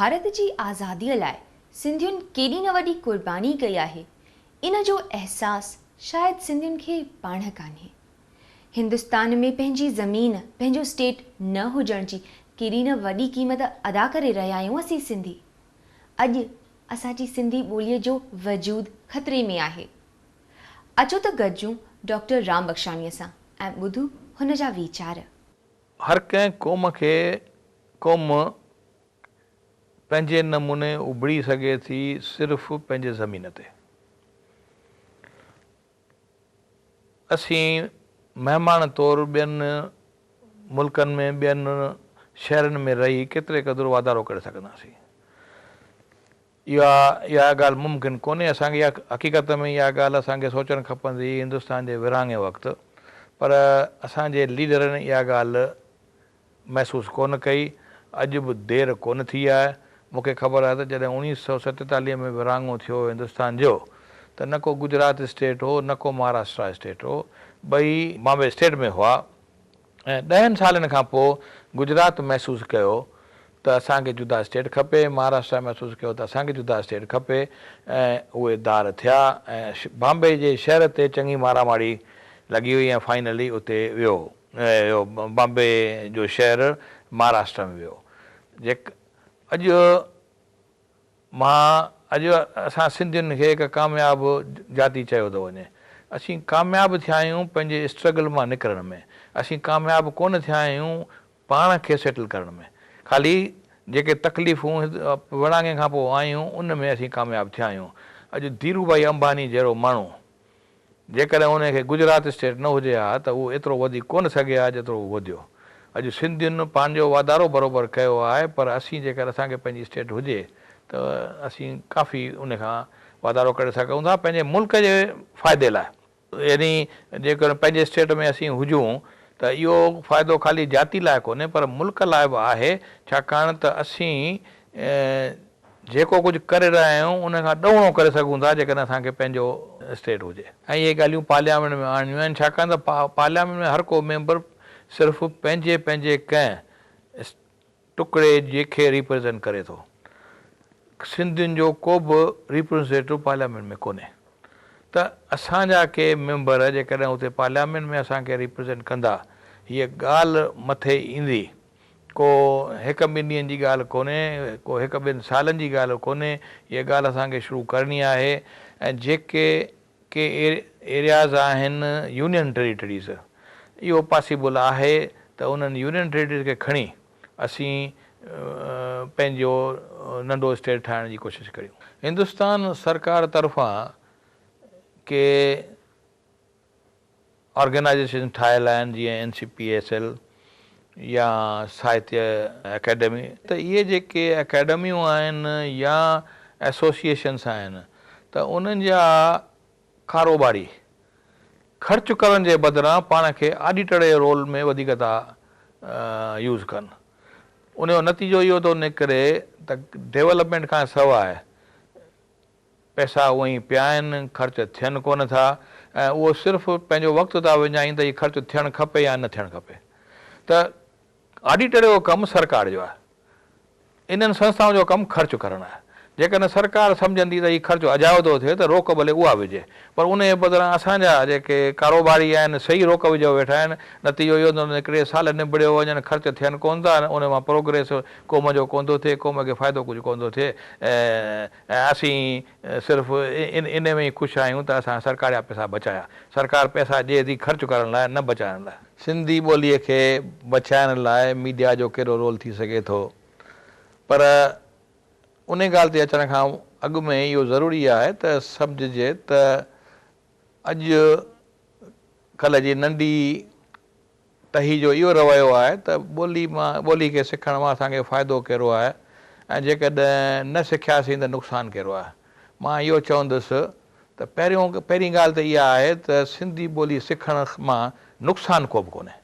ڀارت جي آزاديء لاء سنڌين ڪيڏي نه وڏي قرباني ڪئي آهي، ان جو احساس شايد سنڌين کي پاڻ ڪانهي. هندستان ۾ پنهنجي زمين، پنهنجو اسٽيٽ نه هجڻ جي ڪيڏي نه وڏي قيمت ادا ڪري رهيا آهيون اسين سنڌي. اڄ اسان جي سنڌي ٻوليء جو وجود خطري ۾ آهي. اچو ته گڏجون ڊاڪٽر رام بخشاڻيء سان ۽ ٻڌون هن جا ويچار. هر ڪنهن قوم کي قوم پنهنجي نموني اڀري سگهي ٿي صرف پنهنجي زمين تي. اسين مهمان طور ٻين ملڪن ۾ ٻين شهرن ۾ رهي ڪيتري قدر واڌارو ڪري سگهنداسين. اها اها ڳالهه ممڪن ڪونهي. اسان کي اها حقيقت ۾ اها ڳالهه اسان کي سوچڻ کپندي هئي هندستان جي ورهاڱي وقت پر اسان جي ليڊرن اها ڳالهه محسوس ڪونه ڪئي. اڄ به دير ڪونه ٿي آهي. مون کي خبر آهي ته جڏهن 1947 ۾ ورهاڱو ٿيو هندستان جو ته نه ڪو گجرات اسٽيٽ هو نه ڪو مهاراشٽرا اسٽيٽ هو ٻئي بامبي اسٽيٽ ۾ هئا. ۽ ڏهن سالن کان پوء گجرات محسوس ڪيو ته اسان کي جدا اسٽيٽ کپي، مهاراشٽرا محسوس ڪيو ته اسان کي جدا اسٽيٽ کپي ۽ اهي ڌار ٿيا ۽ بامبي جي شهر تي چڱي مارا ماري لڳي وئي ۽ فائنلي اتي ويو اهو بامبي جو شهر مهاراشٽرا ۾ ويو جيڪ اڄ مان اڄ اسان سنڌين کي هڪ ڪامياب جاتي چيو ٿو وڃي. اسين ڪامياب ٿيا آهيون پنهنجي اسٽرگل مان نڪرڻ ۾. اسين ڪامياب ڪونه ٿيا آهيون پاڻ کي سيٽل ڪرڻ ۾. خالي جيڪي تڪليفون ورهاڱي کان پوء آيون ان ۾ اسين ڪامياب ٿيا آهيون. اڄ ڌيرو ڀائي امباني جهڙو ماڻهو جيڪڏهن ان کي گجرات اسٽيٽ نه هجي ها ته هو ايترو وڌي ڪونه سگهي ها جيترو هو وڌيو. اڄ سنڌين پنهنجو واڌارو بروبر ڪيو آهي پر اسين جيڪر اسان کي پنهنجي اسٽيٽ هجي ته اسين ڪافي ان کان واڌارو ڪري سگهون ٿا پنهنجي ملڪ جي فائدي لاء. يعني جيڪڏهن پنهنجي اسٽيٽ ۾ اسين هجون ته اهو فائدو خالي جاتي لاء ڪونهي پر ملڪ لاء به آهي ڇاڪاڻ ته اسين جيڪو ڪجهه ڪري رهيا آهيون ان کان ڏهوڻو ڪري سگهون ٿا جيڪڏهن اسان کي پنهنجو اسٽيٽ هجي. ۽ اهي ڳالهيون پارليامينٽ ۾ آڻڻيون آهن ڇاڪاڻ ته پارليامينٽ ۾ هر ڪو ميمبر صرف پنهنجي پنهنجي ڪنهن ٽڪڙي جي کي ريپريزنٽ ڪري ٿو. سنڌين جو ڪو به ريپريزنٽيٽو پارليامينٽ ۾ ڪونهي ته اسان جا ڪي ميمبر جيڪڏهن اتي پارليامينٽ ۾ اسان کي ريپريزنٽ ڪندا هيء ڳالهه مٿي ايندي ڪو هڪ ٻن ڏينهن جي ڳالهه ڪونهي، ڪو هڪ ٻن سالن جي ڳالهه ڪونهي، هيء ڳالهه اسان کي شروع ڪرڻي آهي ۽ جيڪي ڪي ايرياز آهن يونين ٽيريٽريز اهو پاسيبل آهي ته انهن يونين ٽيريٽريز کي کڻي اسين پنهنجو ننڍو اسٽيٽ ٺاهڻ جي ڪوشش ڪريون. هندستان سرڪار طرفان ڪي آرگنائيزيشن ٺاهيل آهن جيئن N C P S L يا ساهتيه اڪيڊمي ته اهي جيڪي اڪيڊميون آهن يا ايسوسيئيشنس آهن ته انهن جا ڪاروباري خرچ ڪرڻ جي بدران پاڻ کي آڊيٽر جي رول ۾ وڌيڪ ٿا يوز ڪن ان جو نتيجو اهو ٿو نڪري ته ڊولپمينٽ کان سواء پئسا اونئن ئي پيا آهن، خرچ ٿين ڪونه ٿا ۽ اهو صرف پنهنجو وقت ٿا وڃائين ته هي خرچ ٿيڻ کپي يا نه ٿيڻ کپي ته آڊيٽر جو ڪم سرڪار جو آهي، انهن سنسٿائن جو ڪم خرچ ڪرڻ آهي. جيڪڏهن سرڪار سمجهندي ته هي خرچ اجايو ٿو ٿئي ته روڪ ڀلي اها وجهي پر انهيء بدران اسان جا جيڪي ڪاروباري آهن سي ئي روڪ وجهيو ويٺا آهن، نتيجو اهو ٿو نڪري سال نبڙيو وڃن خرچ ٿين ڪونه ٿا ان مان پروگريس قوم جو ڪونه ٿو ٿئي، قوم کي فائدو ڪجهه ڪونه ٿو ٿئي ۽ ۽ اسين صرف ان ۾ ئي خوش آهيون ته اسان سرڪار جا پئسا بچايا. سرڪار پئسا ڏئي ٿي خرچ ڪرڻ لاء نه بچائڻ لاء. سنڌي ٻوليء کي بچائڻ لاء ميڊيا جو ڪهڙو رول ٿي سگهي ٿو؟ پر انهي ڳالهه تي اچڻ کان اڳ ۾ اهو ضروري آهي ته سمجهجي ته اڄ ڪلهه جي ننڍي ٽهي جو اهو رويو آهي ته ٻولي مان ٻولي کي سکڻ مان اسان کي فائدو ڪهڙو آهي ۽ جيڪڏهن نه سکياسين ته نقصان ڪهڙو آهي. مان اهو چوندس ته پهريون پهرين ڳالهه ته اها آهي ته سنڌي ٻولي سکڻ مان نقصان ڪو به ڪونهي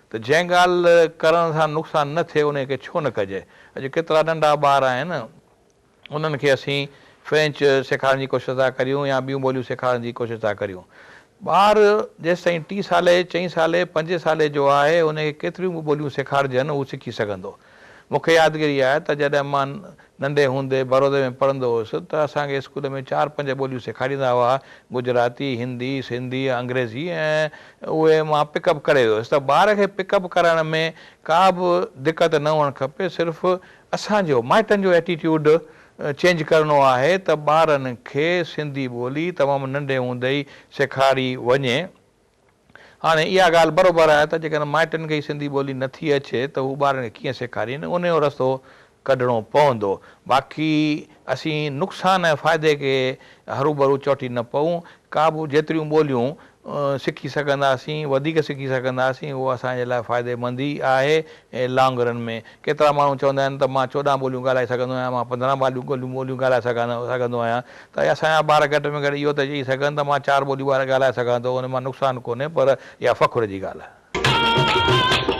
ته جنهن ڳالهه ڪرڻ سان نقصان نه ٿئي انهي کي ڇو نه ڪجي. اڄ ڪيترا ننڍا ٻار آهن انهن کي اسين فرينچ سيکارڻ جي ڪوشش ٿا ڪريون يا ٻيون ٻوليون سيکارڻ جي ڪوشش ٿا ڪريون. ٻار جيستائين ٽي سالي، چئين سالي، پنجين سالي جو آهي ان کي ڪيتريون به ٻوليون سيکارجن هو سکي سگهندو. مون کي يادگيري آهي ته جڏهن مان ننڍي هوندي بڙودي ۾ پڙهندو هيس ته اسان کي اسڪول ۾ چار پنج ٻوليون سيکاريندا هئا، گجراتي، هندي، سنڌي، انگريزي ۽ اهي مان پڪ اپ ڪري ويو هيس ته ٻار کي پڪ اپ ڪرڻ ۾ ڪا به دقت نه هئڻ کپي صرف اسان جو مائٽن جو ايٽيٽيوڊ چينج ڪرڻو آهي ته ٻارن کي سنڌي ٻولي تمام ننڍي هوندي ئي سيکاري وڃي. هاڻي اها ڳالهه بروبر آهي ته جيڪڏهن مائٽن کي ئي سنڌي ٻولي نه ٿي اچي ته هو ٻارن کي ڪيئن سيکارين، انهيء جو رستو ڪڍڻو پوندو. باقي اسين نقصان ۽ فائدي کي هروڀرو چوٽي نه پئون، ڪا به جيتريون ٻوليون سکي سگهنداسين، وڌيڪ سکي سگهنداسين، اهو اسان جي لاء فائديمند ئي آهي لانگ رن ۾. ڪيترا ماڻهو چوندا آهن ته مان 14 ٻوليون ڳالهائي سگهندو آهيان، مان 15 ٻوليون ڳالهائي سگهندو آهيان ته اسان جا ٻار گهٽ ۾ گهٽ اهو ته چئي سگهن ته مان چار ٻوليون ڳالهائي سگهان ٿو، ان مان نقصان ڪونهي پر اها فخر جي ڳالهه آهي.